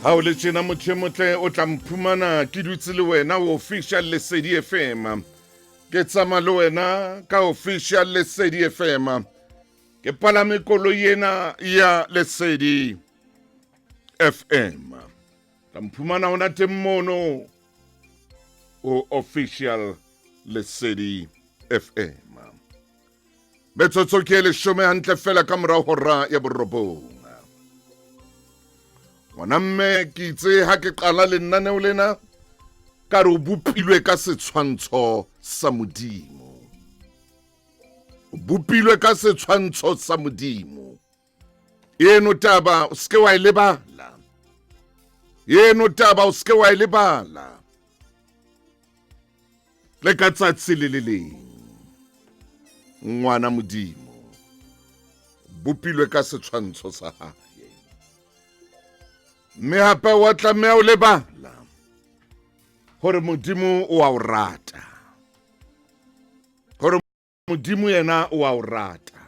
Ha o le tjena motho e motle o tla mphumana ke dutse le wena o official Lesedi FM. Ke tsamaya le wena ka official Lesedi FM. Ke palame koloi ena ya Lesedi FM. Tla mphumana hona teng mono o official Lesedi FM. Metsotso ke e leshome hantle fela ka morao hora ya borobong. Ngwana mme ke itse ha ke qala lenaneo lena ka re o bopilwe ka setshwantsho sa Modimo. O bopilwe ka setshwantsho sa Modimo. Eno taba o seke wa e lebala. Eno taba o seke wa e lebala. Le ka tsatsi le le leng. Ngwana Modimo bopilwe ka setshwantsho sa hae. Mme hape wa tlameha o lebala hore Modimo o a o rata. Hore Modimo yena o a o rata.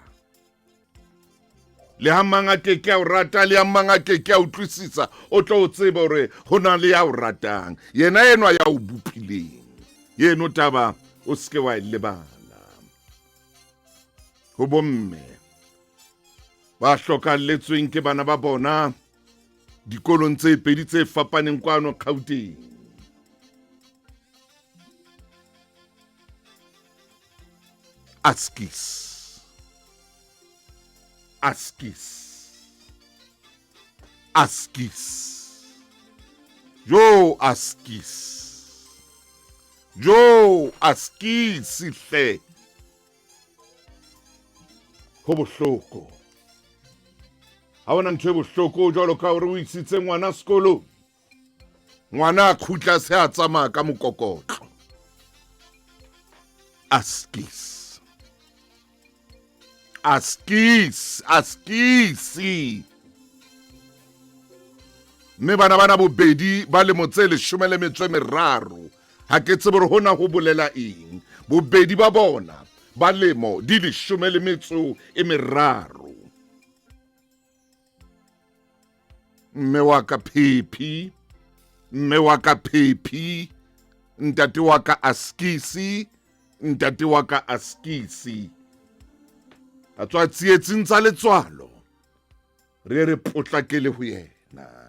Le ha mang a ke ke a o rata, le ha mang a ke ke a utlwisisa, o tlo o tsebe hore ho na le ya o ratang. Yena enwa ya o bopileng. Eno taba o se ke wa e lebala. Ho bomme ba hlokalletsweng ke bana ba bona dikolong tse pedi tse fapaneng kwano Gauteng. Askis. Askis. Askis. Jo askis. Jo askis hle. Ho bohloko. Ha ona ntho e bohloko jwalo ka hore o isitse ngwana sekolong. Ngwana a khutla se a tsamaya ka mokokotlo. Askis. Askis, askisi. Mme bana bana bobedi ba lemo tse leshome le metso e meraro. Ha ke tsebe hore hona ho bolela eng. Bobedi ba bona ba lemo di leshome le metso e meraro. Mme wa ka Phephi, mme wa ka Phephi, ntate wa ka Askisi, ntate wa ka Askisi. A tswa tsietsing tsa letswalo, re re potlakele ho yena.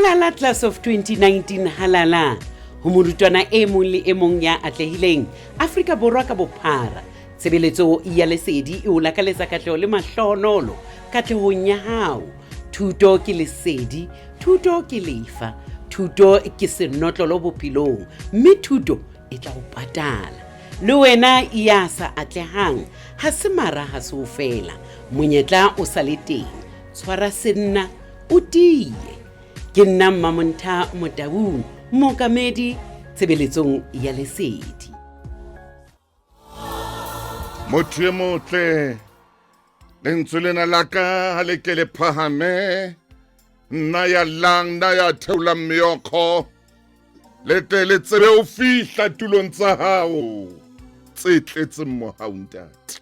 Halala Class of 2019 halala ho morutwana e mong le e mong ya atlehileng Afrika Borwa ka bophara. Tshebeletso ya Lesedi e o lakaletsa katleho le mahlohonolo katlehong ya hao. Thuto ke lesedi, thuto ke lefa, thuto ke senotlolo bophelong, mme thuto e tla o patala. Le wena ya sa atlehang, ha se mara ha se o fela, monyetla o sa le teng. Tshwara senna o tiye. Ke nna Mmamontha Motaung, mookamedi tshebeletsong ya Lesedi. Motho e motle, lentswe lena la ka ha le ke le phahame, nna ya llang, nna ya theolang meokgo, le tle le tsebe ho fihla tulong tsa hao tse tletseng mohau, ntate.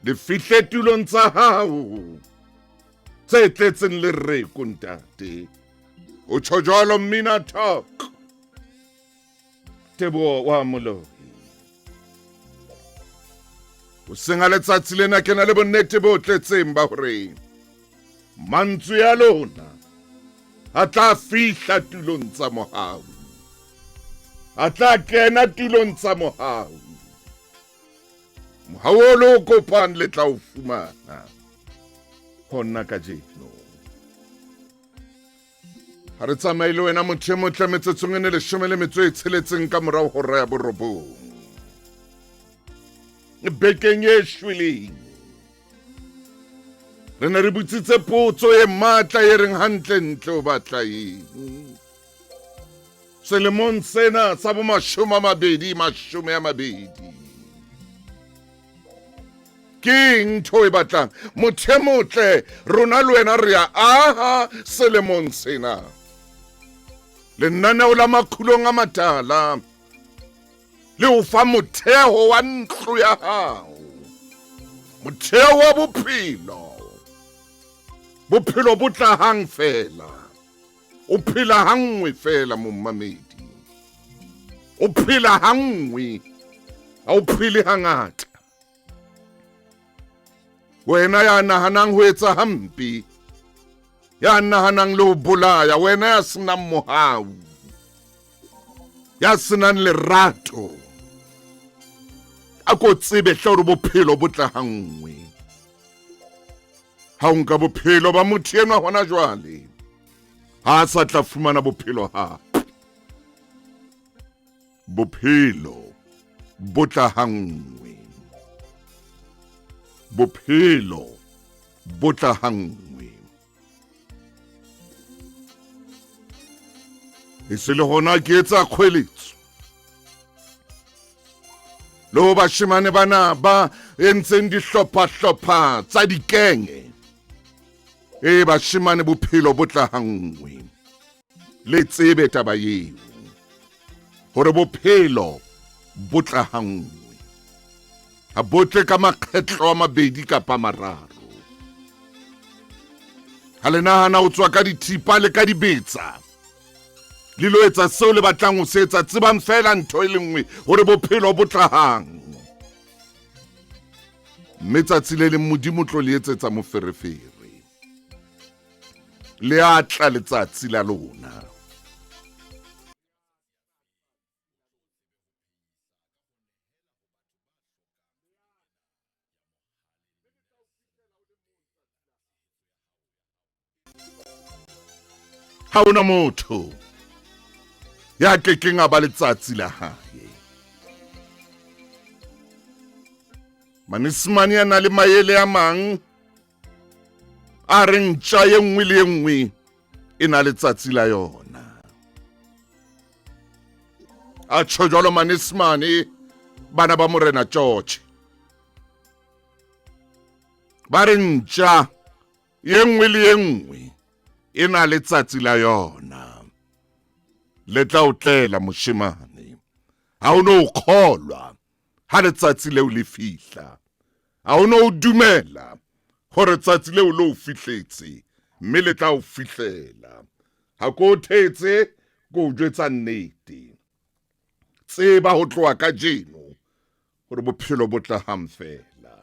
Le fihle tulong tsa hao tse tletseng lereko, ntate. O tjho jwalo mmina talk. Teboho wa Moloi. Hoseng ha letsatsi lena ke na le bonnete bo tletseng ba hore mantswe a lona a tla fihla tulong tsa mohau, a tla kena tulong tsa mohau. Mohau o le o kopang le tla o fumana hona kajeno. Ha re tsamaye le wena motho e motle metsotsong e ne leshome le metso e tsheletseng ka morao hora ya borobong. Bekeng e shweleng re ne re botsitse potso e matla e reng hantlentle o batla eng selemong sena sa bo mashome a mabedi mashome a mabedi. Ke eng ntho e batlang motho e motle? Rona le wena re a aha selemong sena. Lenaneo la makhulong a matala le o fa motheo wa ntlo ya hao, motheo wa bophelo. Bophelo bo tla hang fela, o phela hanngwe fela mommamedi, o phela hanngwe, ha o phele hangata. Wena ya nahanang ho etsa hampe, ya nahanang le ho bolaya, wena ya senang mohau, ya senang lerato, a ko tsebe hle hore bophelo bo tla hanngwe. Ha o nka bophelo ba motho enwa hona jwale, ha a sa tla fumana bophelo hape. Bophelo bo tla hanngwe, bophelo bo tla hanngwe. E se le hona ke etsa kgweletso le ho bashemane bana ba entseng dihlopha-hlopha tsa dikenge. E bashemane, bophelo bo tla hanngwe. Le tsebe taba eo hore bophelo bo tla hanngwe, ha bo tle ka makgetlo a mabedi kapa mararo. Ha le nahana ho tswa ka dithipa le ka dibetsa le lo etsa seo le batlang ho se etsa, tsebang fela ntho e le nngwe hore bophelo bo tla hang, mme tsatsi le leng Modimo tlo le etsetsa moferefere. Le a tla letsatsi la lona. Ha ona motho ya kekeng a ba letsatsi la hae. Manesimane a na le maele a mang a re ntja ye nngwe le ye nngwe e na letsatsi la yona. A tjho jwalo manesimane bana ba Morena George. Ba re ntja ye nngwe le ye nngwe e na letsatsi la yona. Le tla o tlela moshemane. Ha o no kgolwa ha letsatsi leo le fihla. Ha o no o dumela hore tsatsi leo le o fihletse, mme le tla o fihlela. Ha ko thetse, ko o jwetsa nnete. Tseba ho tloha kajeno hore bophelo bo tla hang fela.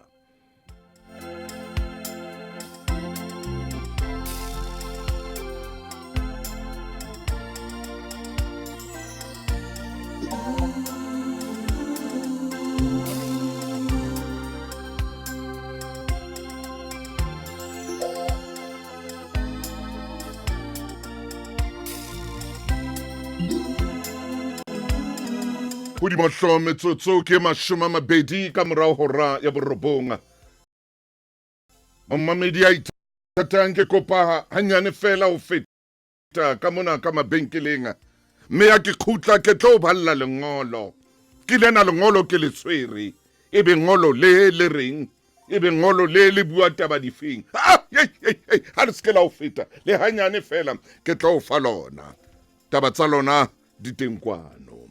Hodima hlooho metsotso ke 20 ka morao hora ya borobong. Momamedi ya ithatang ke kopa hanyane fela ho feta ka mona ka mabenkeleng, mme ya ke khutla ke tlo balla lengolo. Ke lena lengolo ke le tshwere, ebe ngolo le le reng, ebe ngolo le le bua taba difeng. Ha le se ke la ho feta le hanyane fela, ke tlo o fa lona. Taba tsa lona di teng kwano.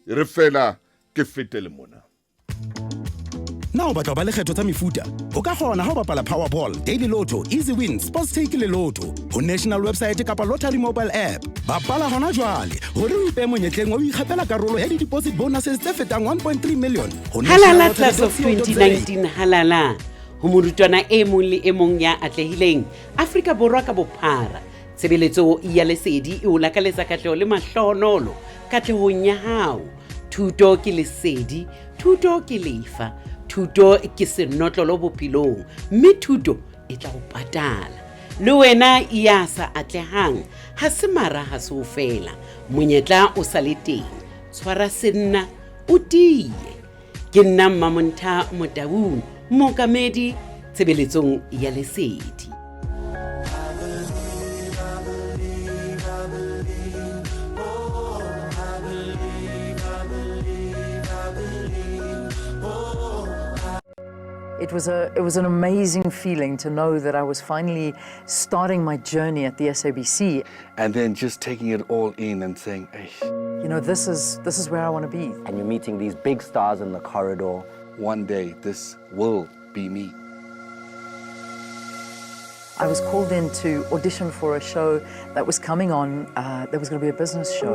E re fela ke fete le mona. Na o batla ho ba le kgetho tsa mefuta? O ka kgona ha o bapala Powerball, Daily Lotto, Easy Win, Sports Take le Lotto ho national website kapa lottery mobile app. Bapala hona jwale hore o ipehe monyetleng wa ho ikgapela karolo ya di-deposit bonuses tse fetang 1.3 million ho Halala Class of 2019 halala ho morutwana e mong le e mong ya atlehileng Afrika Borwa ka bophara. Tshebeletso ya Lesedi e o lakaletsa katleho le mahlohonolo katlehong ya hao. Thuto ke lesedi, thuto ke lefa, thuto ke senotlolo bophelong, mme thuto e tla o patala. Le wena ya sa atlehang, ha se mara ha se o fela, monyetla o sa le teng. Tshwara senna o tiye. Ke nna Mmamontha Motaung, mookamedi tshebeletsong ya Lesedi. It was an amazing feeling to know that I was finally starting my journey at the SABC. And then just taking it all in and saying, Eish. You know, this is where I want to be. And you're meeting these big stars in the corridor. One day this will be me. I was called in to audition for a show that was coming on, that was going to be a business show.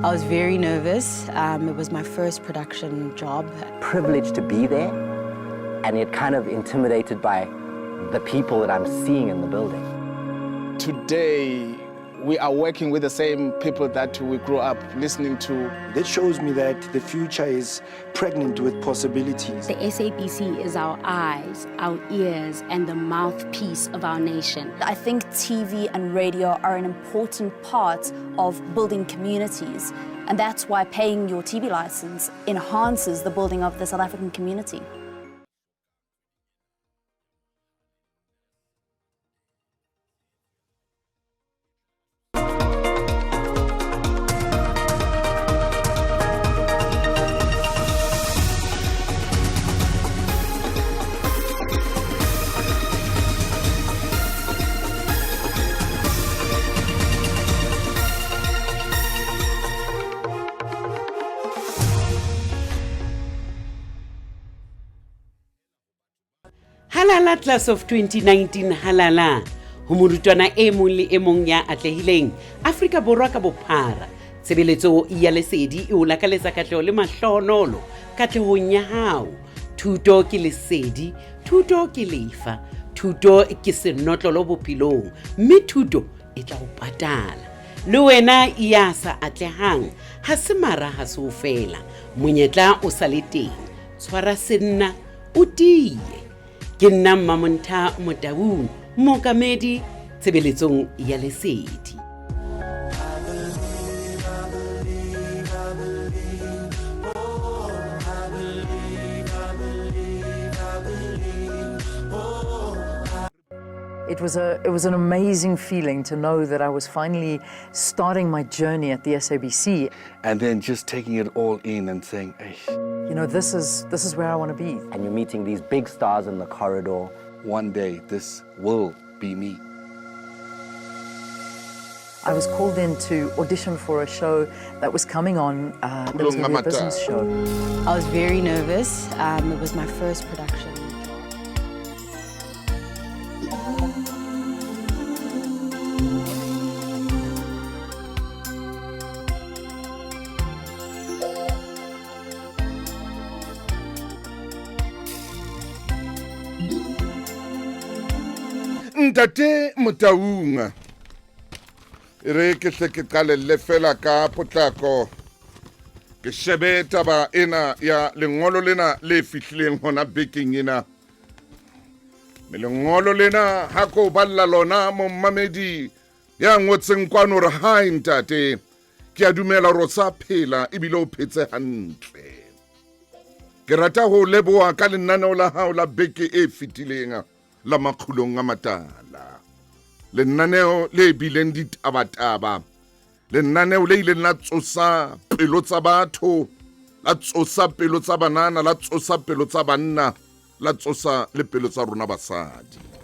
I was very nervous. It was my first production job. Privileged to be there, and yet kind of intimidated by the people that I'm seeing in the building. Today, we are working with the same people that we grew up listening to. That shows me that the future is pregnant with possibilities. The SABC is our eyes, our ears, and the mouthpiece of our nation. I think TV and radio are an important part of building communities, and that's why paying your TV license enhances the building of the South African community. Halala Class of 2019 halala ho morutwana e mong le e mong ya atlehileng Afrika Borwa ka bophara. Tshebeletso ya Lesedi e o lakaletsa katleho le mahlohonolo katlehong ya hao. Thuto ke lesedi, thuto ke lefa, thuto ke senotlolo bophelong, mme thuto e tla o patala. Le wena ya sa atlehang, ha se mara ha se o fela, monyetla o sa le teng. Tshwara senna o tiye. Ke nna Mmamontha Motaung, mookamedi tshebeletsong ya Lesedi. It was an amazing feeling to know that I was finally starting my journey at the SABC. And then just taking it all in and saying, Eish. You know, this is where I want to be. And you're meeting these big stars in the corridor. One day this will be me. I was called in to audition for a show that was coming on, that was going to be a business show. I was very nervous. It was my first production. Ntate Motaung, e re ke hle ke qalelle fela ka potlako ke shebe taba ena ya lengolo lena le fihlileng hona bekeng ena. Me lengolo lena ha ko balla lona, mommamedi ya ngotseng kwano re, "Hi ntate, Ke a dumela gore o sa phela ebile o phetse hantle. Ke rata ho leboha ka lenaneo la hao la beke e fetileng la Makgulong a Matala. Lenaneo le bileng ditabataba, lenaneo le ileng la tsosa pelo tsa batho, la tsosa pelo tsa banana, la tsosa pelo tsa banna, la tsosa le pelo tsa rona basadi.